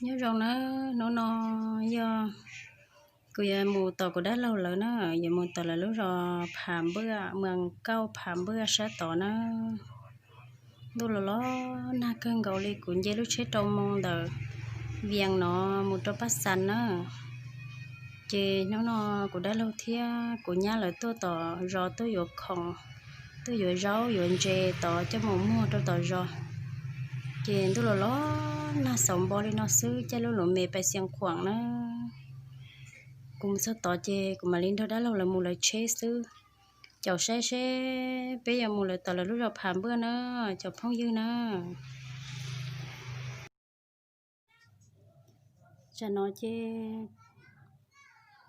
Nyob zoo na, hnub no yog kuv yuav mus tom kuv dab laug lawv na, yuav mus tom lawv lub zos Phav Npaj, Moos Kauj Phav Npaj sab tod na. Ntuj los los nag kawg nkaus li, kuv nce lub tsheb rau moo ntawm Vias no mus rau Paj Xas na. Ces hnub no kuv dab laug thiab kuv nyab lawv tuaj tom zos tuaj yuav khoom, tuaj yuav zaub yuav ntses tod coj mus muag rau tom zos. Ces ntuj los los nag xaus npo li no xwb, caij lub luv me pais Xias Khuam na. Kuv mus txog tod ces kuv mam li nrog dab laug lawv mus lawv tsheb xwb. Caum saib seb peb yuav mus lawv tom lawv lub zos Phav Npaj na, cov phooj ywg na. Tsam no ces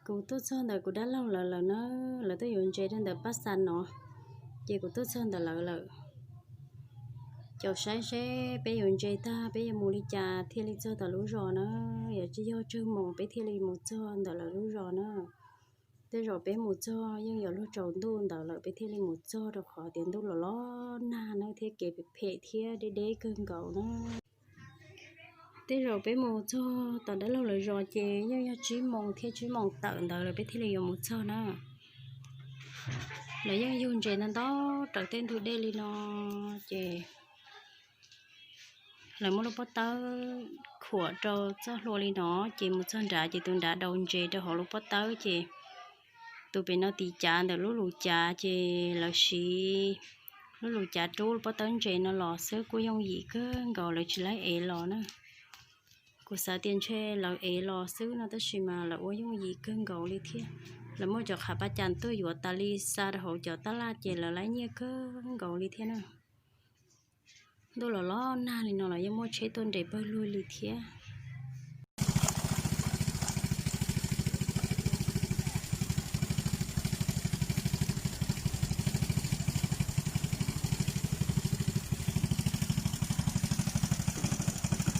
kuv tuaj txog ntawm kuv dab laug lawv lawm na, lawv tuaj yuav ntses rau ntawm Paj Xas no, ces kuv tuaj txog ntawm lawv lawm. Caum saib seb peb yuav ntses tag peb yuav mus li cas thiaj li txog tom lub zos na. Yuav tsis yog tsawg moos peb thiaj li mus txog ntawm lawv lub zos na. Tej zaum peb mus txog yeej yuav luag tsaus ntuj ntawd lawm peb thiaj li mus txog, rau qhov tias ntuj los los nag na thiab kev phem phem thiab deb deb kawg nkaus na. Tej zaum peb mus txog tom dab laug lawv zos ces yeej yog tsib moos thiab tsib moos tawm ntawd lawm peb thiaj li yuav mus txog na. Lawv yeej yug ntses ntau ntau raws tej ntug dej li no, ces lawv muab lub pob tawb khuam rau txoj hlua li no, ces mus txog nrad ces tus nrad daus ntses rau hauv lub pob tawb, ces tus pem no tiv cav ntawm lub lus cav, ces lawv siv lub lus cav rub lub pob tawb ntses no los xwb, kuj yooj yim kawg nkaus, lawv tsis laib ev los na. Kuv xav tias ntshe lawv ev los xwb no, tab sis mas lawv ua yooj yim kawg nkaus li thiab. Lawv muaj cov qhav paj cas tuaj yuav tas li xa rau hauv cov tab laj ces lawv laib nyiaj kawg nkaus li thiab na. Ntuj los los nag li no los yeej muaj tsheb tuaj nres pawg lug li thiab.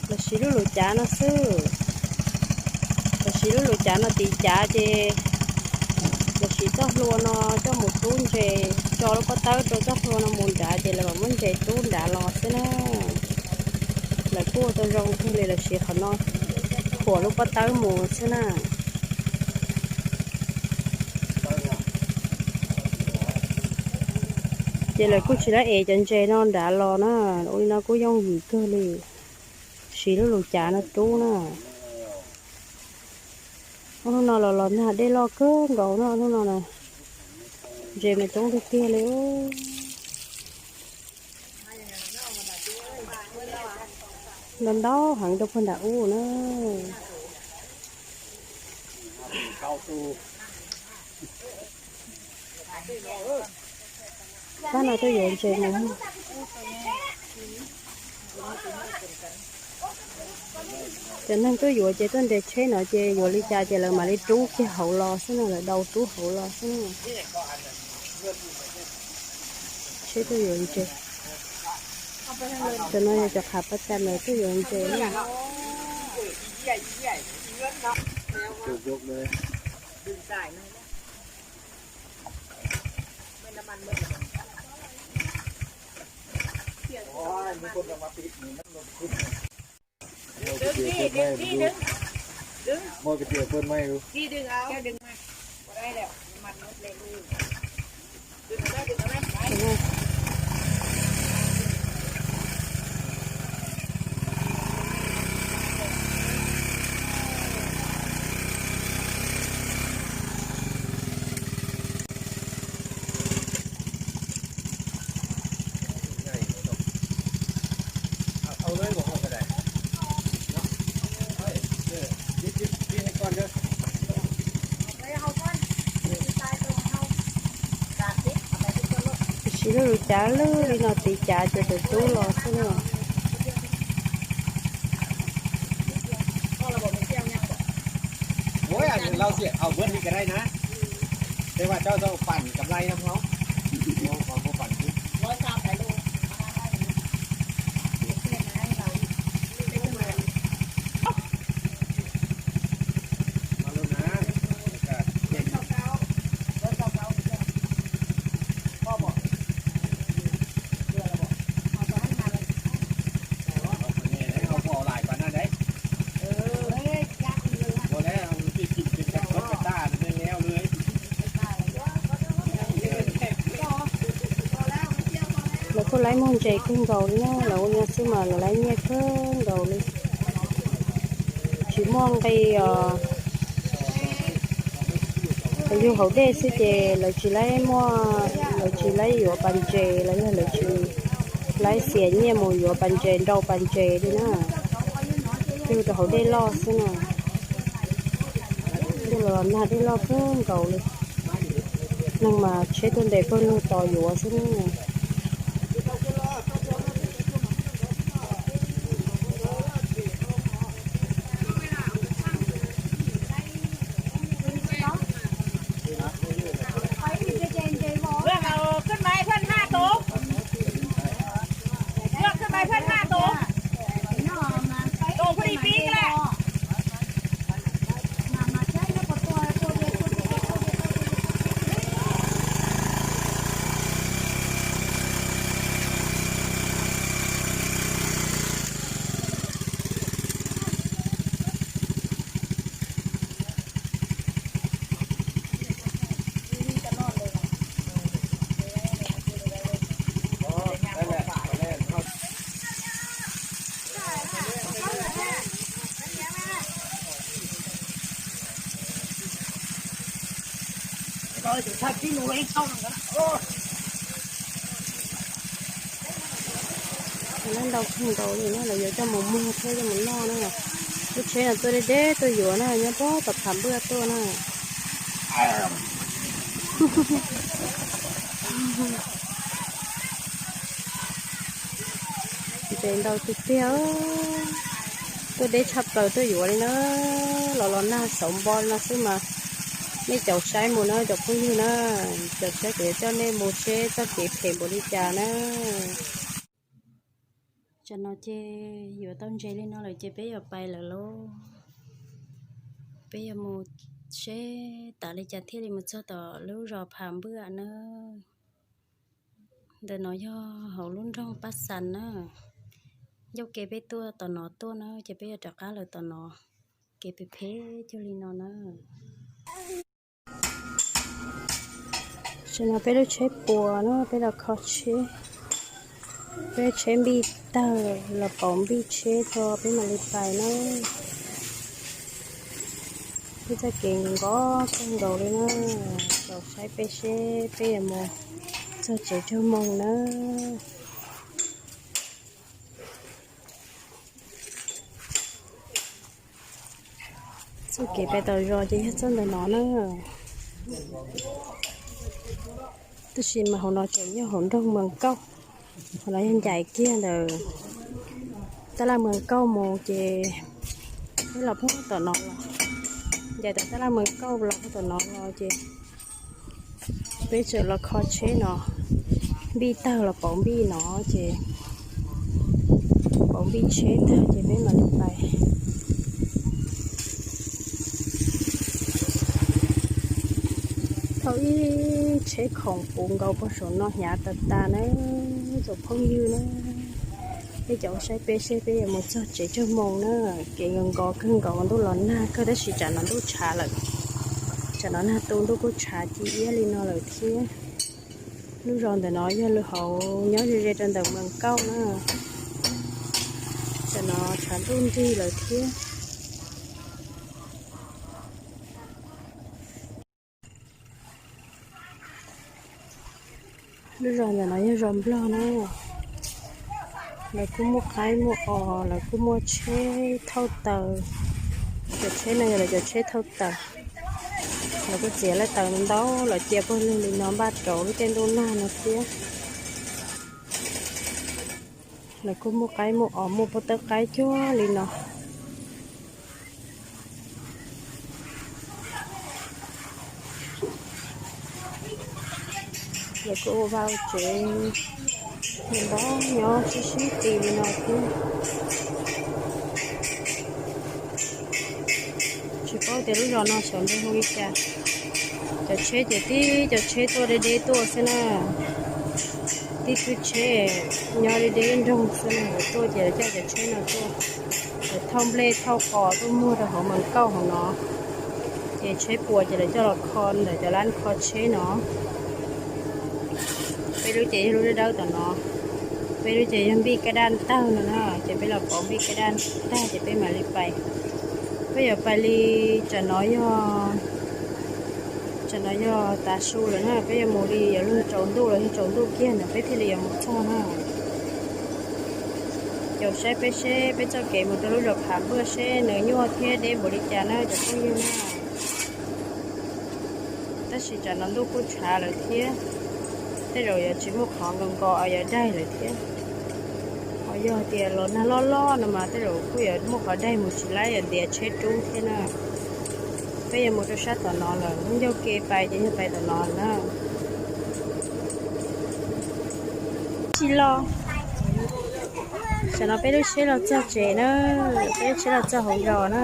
Lawv siv lub lus cav no xwb. Lawv siv lub lus cav no tiv cav ces lawv siv txoj hlua no coj mus rub ntses, tso lub pob tawb rau txoj hlua no mus nrad ces lawv mam muab ntses rub nrad los xwb na. Lawv kuj ua tau zoo kawg li, lawv siv qhov no khuam lub pob tawb mus xwb na. Ces lawv kuj tsis laib ev cov ntses no nrad los na, ua li no kuj yooj yim kawg li. Siv lub lus cav no rub na. Ob hnub no los los nag dej loj kawg nkaus no, hnub no na, ntses mas coob tiag tiag li. Ntau ntau heev rau puag nram ub na. Pab no tuaj yuav ntses no. Cov neeg tuaj yuav ces tuaj nres tsheb no ces yuav li cas ces lawv mam li rub kiag hauv los xwb no, lawv daus rub hauv los xwb na. Tsheb tuaj yuav ntses. Cov no yog cov qhav paj cas lawv tuaj yuav ntses na. Siv lub lus cav lwj li no tiv cav ces tawm tub los xwb na. Ua ntawd los xwb. Laib muag ntses kawg nkaus li na, lawv ua no xwb mas lawv laib nyiaj kawg nkaus li. Tsis muaj nqi os. Lawv yug hauv dej xwb ces lawv tsis laib muaj, lawv tsis laib yuav pas ntses los yog lawv tsis laib xias nyiaj mus yuav pas ntses nrau pas ntses li na. Yug rau hauv dej loj xwb na. Dej los nag dej loj kawg nkaus li. Neeg mas tsheb tuaj ntes pawg lug tos yuav xwb na. Lawv ntau kawg nkaus li na, lawv yuav coj mus muag thiab coj mus noj na. Lub tsheb no tuaj deb deb tuaj yuav na, nyob puag tom Phav Npwj tuaj na. Ntses ntau tiag tiag, tuaj deb tshaj plaws tuaj yuav li na. Los los nag xauv npo li no xwb mas nej caum saib mus na cov phooj ywg na, caum saib kuv yuav coj nej mus seb txoj kev phem npaum li cas na. Tsam no ces yuav tau ntses li no lawm ces peb yuav pais lawm lauj. Peb yuav mus seb tas li cas thiaj li mus txog tom lub zos Phav Npwj na. Ntawm no yog hauv lub nroog Paj Xas na. Ncauj ke peb tuaj tom no tuaj na ces peb yuav rov qab lawm tom no. Kev phem phem cuag li no na. Tam no peb lub tsheb puas na, peb los kho tsheb. Peb tsheb npij tawg los pauv npij tsheb tso peb mam li pais na. Peb txoj kev nkos kawg nkaus li na. Caum saib peb seb peb yuav mus txog tsev tsawg moos na. Txoj kev pem tom zos ces yog txoj ntawm no na. Tab sis mas hauv no tseem yog hauv nroog Mas Kauj, hauv no yog ncaim kiag ntawm tab laj Mas Kauj mus ces peb los puag tom no los, ncaim tom tab laj Mas Kauj los puag tom no los ces peb tseem los kho tsheb no, npij tawg los pauv npij no ces pauv npij tsheb tag ces peb mam li pais. Thaum ib tsheb khoom puv nkaus puag saum no hnyav tas tas na, tsoom phooj ywg na. Peb caum saib peb seb peb yuav mus txog tsev tsawg moos na. Kev nkos kawg nkaus, ntuj los nag kawg tab sis tsam no ntuj tshav lawm. Tsam no nag tu ntuj kuj tshav ci iab li no lawm thiab. Lub zos ntawm no yog lub hauv nyob ze ze rau ntawm Mas Kauj na. Tsam no tshav ntuj nrig lawm thiab. Lub zos ntawm no yog zos Nplog na. Lawv kuj muaj qaib muaj os, lawv kuj muaj tsheb thauj taws. Cov tsheb no yog lawv cov tsheb thauj taws. Lawv kuj txiav lawv taws ntau, lawv cia pawg lug li no npaj rau lub caij ntuj nag no thiab. Lawv kuj muaj qaib muaj os, muaj pob tawb qaib cuag li no. Lawv kuj ua vaj ua tsev nyob nyob sib sib ti li no thiab. Tsis paub tias lub zos no xyov npe hu li cas. Cov tsheb ces tib cov tsheb tuaj deb deb tuaj xwb na. Tib tug tsheb nyob deb deb nroog xwb na, lawv tuaj ces lawv coj cov tsheb no tuaj. Lawv thauj nplej thauj qos tuaj muag rau hauv Mas Kauj hauv no. Ces tsheb puas ces lawv coj los kho ntawm cov lab kho tsheb no. Peb lub ces yog lub dawb dawb tom no. Peb lub ces yog npij kaj daj tag no na, ces peb los pauv npij kaj daj tag ces peb mam li pais. Peb yuav pais li, tsam no yog, tsam no yog tav su lawm na, peb yuav mus li yuav luag tsaus ntuj los yog tsaus ntuj kiag ntawd peb thiaj li yuav mus txog na. Caum saib peb seb peb txoj kev mus rau lub zos Phav Npwj seb nws nyuaj thiab deb npaum li cas na cov phooj ywg na. Tab sis tsam no ntuj kuj tshav lawm thiab, tej zaum yuav tsis muaj qhov nkaus nkaus yuav daig lawm thiab. Ho yog tias los nag loj loj no mas tej zaum kuj yuav muaj qhov daig mus tsis laib yuav ntiav tsheb rub thiab na. Peb yuav mus rau sab tom no lawm, lub ncauj ke pais ces yog pais tom no na. Tsis los, tam no peb lub tsheb los txog tsev na, peb lub tsheb los txog hauv zos na.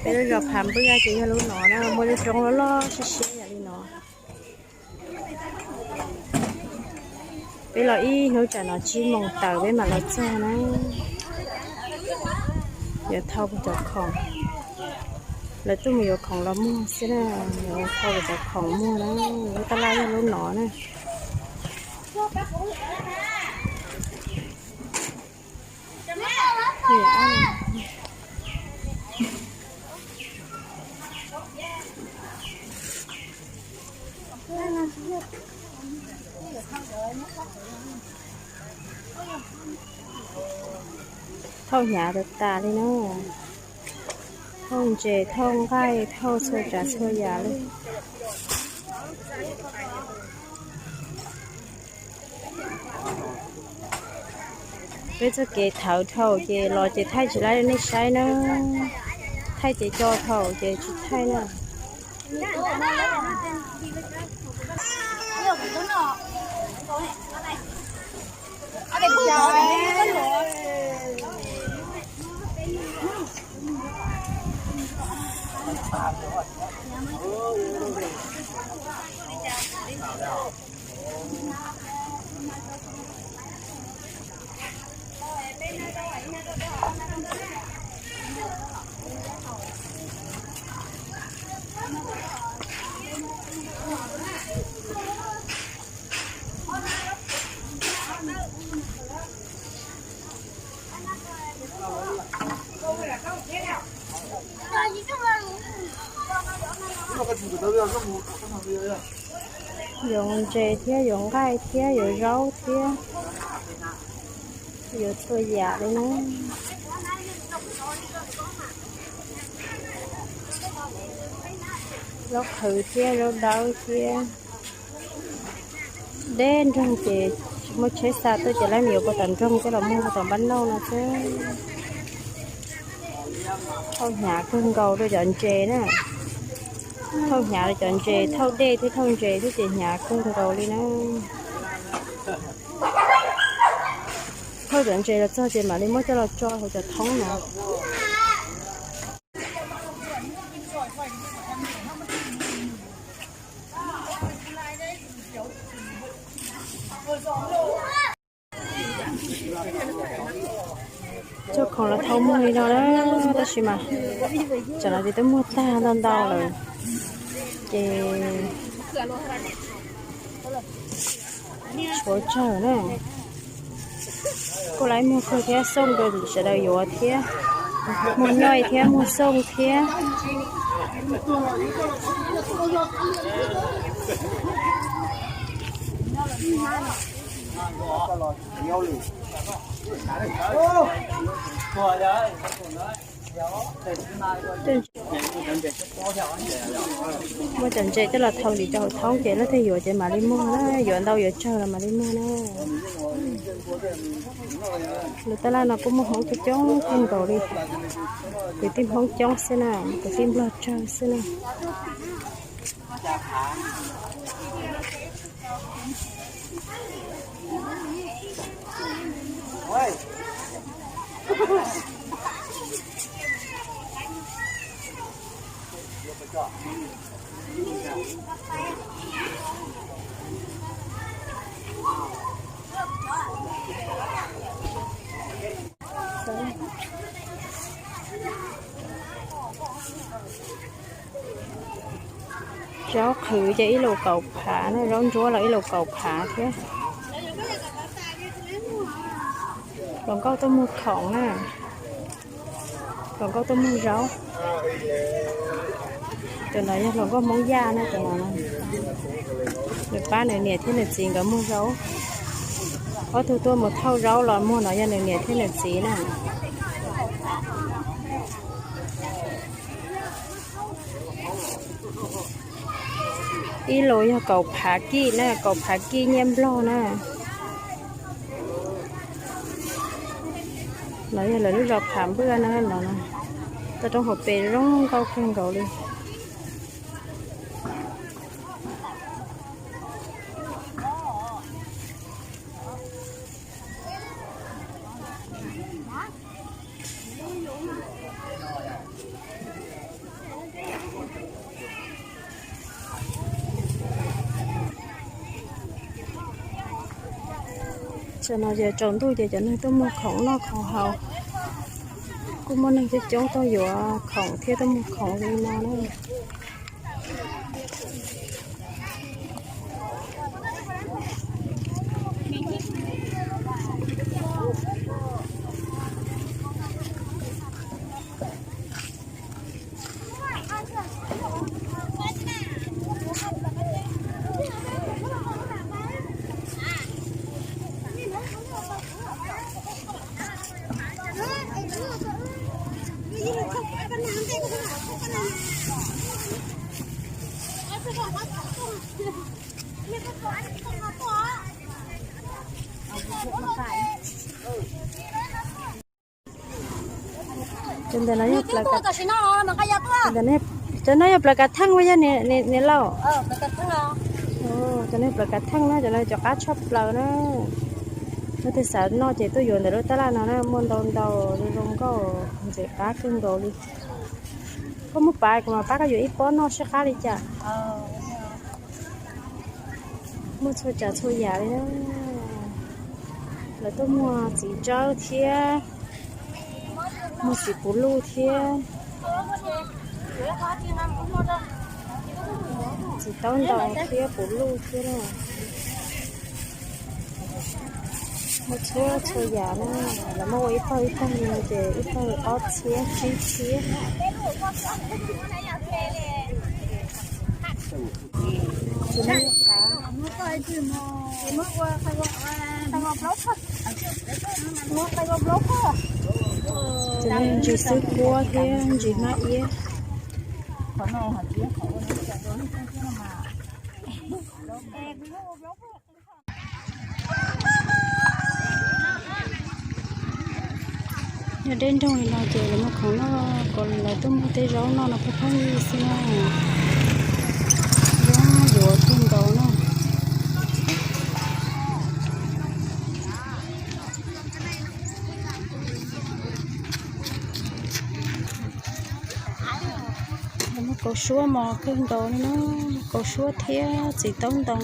Peb lub zos Phav Npwj ces yog lub no na, muaj lub roob loj loj siab siab yam li no. Peb los ib hnub tsam no tsib moos tawm peb mam los txog na. Yuav thauj cov khoom, lawv tuaj mus yuav khoom los muag xwb na, yuav thauj cov khoom muag na, lub tab laj yog lub no na. Thauj hnyav tas tas li na. Thauj ntses, thauj nqaij, thauj txhua tsav txhua yam li. Peb txoj kev thawv dhau ces los ces thaij tsis laib rau nej saib na. Thaij ces co dhau ces tsis thaij na. Yuav ntses thiab, yuav nqaij thiab, yuav zaub thiab, yuav txhua yam li na. Zaub qhwv thiab, zaub dawb thiab. Deb nroog ces tsis muaj tsheb xa tuaj ces lawv yuav puag tom nroog coj los muag puag tom npab nauj no xwb. Thauj hnyav kawg nkaus rau cov ntses na. Thauj hnyav rau cov ntses, thauj dej thiab thauj ntses thiab ces hnyav kawg nkaus li na. Thauj cov ntses los txog ces mam li muab coj los tso hauv cov thoob no. Coj khoom los thauj muag li no na, tab sis mas tsam no ces twb muag tag ntau ntau lawm ces tshuav tsawg na. Kuj laib muag kawg thiab, xoo rau sawv daws yuav thiab, muag nyoij thiab muag xoo thiab. Muab cov ntses coj los thau ntsis rau hauv thoob ces leej twg yuav ces mam li muag na, yuav ntau yuav tsawg los mam li muag na. Lub tab laj no kuj muaj Hmoob coob coob kawg nkaus li, kwv tij Hmoob coob xwb na, kwv tij Nplog tsawg xwb na. Zaub qhwv ces ib lus kaum phav na, zaub ntsuab los ib lus kaum phav thiab. Hluas nkauj tuaj muag khoom na, hluas nkauj tuaj muag zaub. Cov no yog hluas nkauj Hmoob Yaj na, cov no. Nws pab nws niam thiab nws txiv nkawd muag zaub. Ob tug tuaj mus thauj zaub los muag no yog nws niam thiab nws txiv na. Ib lus yog kaum phav kij na, kaum phav kij nyiaj Nplog na. No yog lawv lub zos Phav Npwj na, no toj roob hauv pes zoo nkauj kawg nkaus li. Tam no ces tsaus ntuj ces cov neeg tuaj muag khoom noj khoom haus. Kuj muaj neeg coob coob tuaj yuav khoom thiab tuaj muag khoom li no na. Cov ntawm no yog, cov no yog plaws kav theej ua yog niam laus? Cov no yog plaws kav theej na, cov no cov qab tshaj plaws na. Leej twg xav noj ces tuaj yuav ntawm lub tab laj no na, muaj ntau ntau zoo zoo nkauj, ntxim qab kawg nkaus li. Koj muab pav kuv mam pab koj yuav ib pob noj sib qab li cas. Muaj txhua tsav txhua yam li na. Lawv tuaj muag txiv tsawb thiab, muag txiv puv luj thiab, txiv taub ntoo thiab puv luj thiab na. Muaj txhua txhua yam na. Lawv muab ua ib pawg ib pawg li no ces ib pawg ob txhiab tsib txhiab. Cov no ntsis xwb kuab thiab ntsis hmab iab. Yog deb nroog li no ces lawv muag khoom noj kom lawv tuaj muag tej zaub noj no pheej pheej yig xwb na. Zaub yuav kawg nkaus na. Lawv muag kaus suab mos kawg nkaus li na, kaus suab thiab txiv taub ntoo.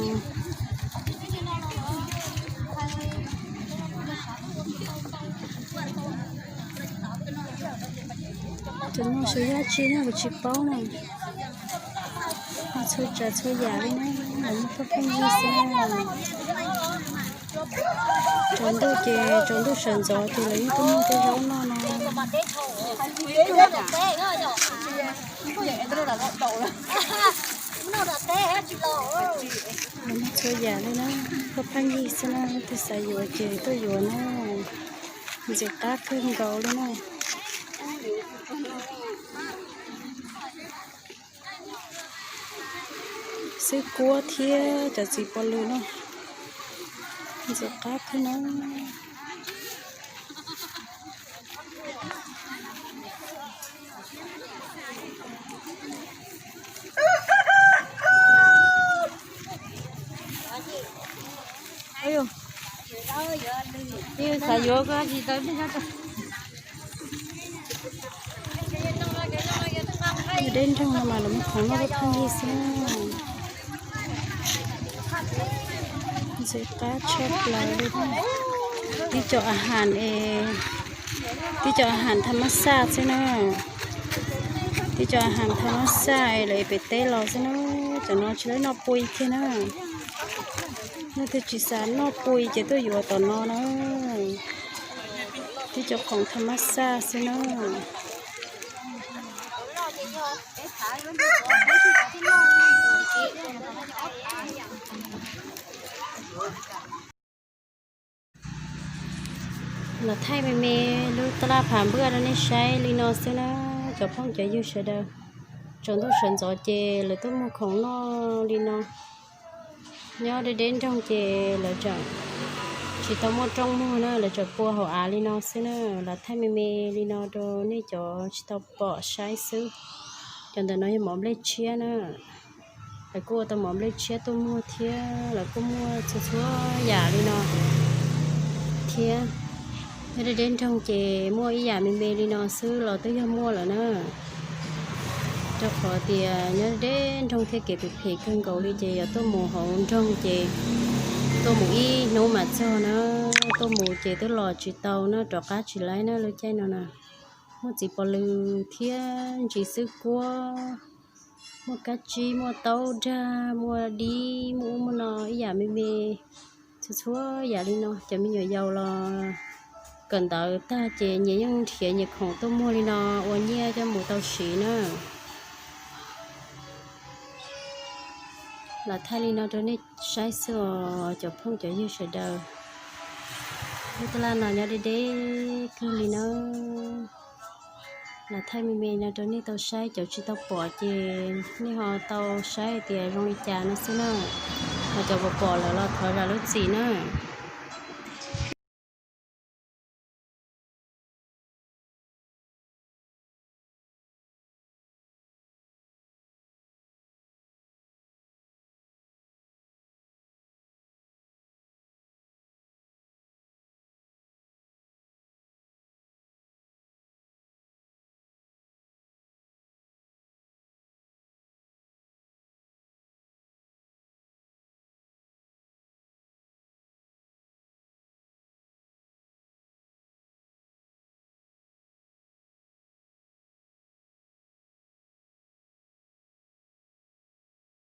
Cov no xyov yog dab tsi no kuv tsis paub na. Txhua tsav txhua yam li na, lawv muag pheej pheej yig xwb na. Tsaus ntuj ces tsaus ntuj sawv ntxov ces lawv yeej tuaj muag tej zaub noj no. Lawv muag txhua yam li na, pheej pheej yig xwb na, leej twg xav yuav ces tuaj yuav na. Ntxim qab kawg nkaus li na. Xwb kuab thiab cov txiv pos lws no, ntxim qab kawg na. Xav yuav koj tsis tau. Deb nroog no mas lawv muag khoom noj pheej pheej yig xwb. Ntxim qab tshaj plaws li. Tib co a has es, tib co a has tha mab xaj xwb na. Tib co a has tha mab xaj es lawv pem teb los xwb na. Cov no tsis tau noj pui kiag na. Leej twg tsis xav noj pui ces tuaj yuav tom no na. Tib cov khoom tham mab xaj xwb na. Los thaij me me lub taj laj phav npwj rau nej saib li no xwb na, cov phooj cov ywg sawv daws, tsaus ntuj sawv ntxov ces lawv tuaj muag khoom noj li no. Nyob deb deb nroog ces lawv tseem tsis tau muaj rooj muag na, lawv tseem pua hauv av li no xwb na. Los thaij me me li no rau nej cov tsis tau pom saib xwb. Cov ntawm no yog mov nplej tshiab na, lawv kuj ua tau mov nplej tshiab tuaj muag thiab, lawv kuj muaj txhua txhua yam li no thiab. Nyob deb deb nroog ces muaj ib yam me me li no xwb los twb yog muaj lawm na. Rau qhov tias nyob deb nroog thiab kev phem phem kawg nkaus li ces yog tuaj mus hauv nroog ces tuaj mus ib hnub mas txog na, tuaj mus ces twb los tsis tau na, rov qab tsis laib na lub caij no na. Muaj txiv pos lws thiab ntsis xwb kuab, muaj kab tsib, muaj taub dag, muaj dib, muaj ub muaj no ib yam me me, txhua txhua yam li no. Cov me nyuam yaus los kawm ntawv tag ces nyias yeej nrhiav nyias khoom tuaj muag li no ua nyiaj coj mus tau siv na. Los thaij li no rau nej saib xwb os cov phooj cov ywg sawv daws. Lub taj laj no nyob deb deb kawg li na. Los thaij me me no rau nej tau saib, cov tsis tau pom ces nej ho tau saib tias zoo li cas no xwb na. Ho cov pom pom lawm los thov zam lub txim na.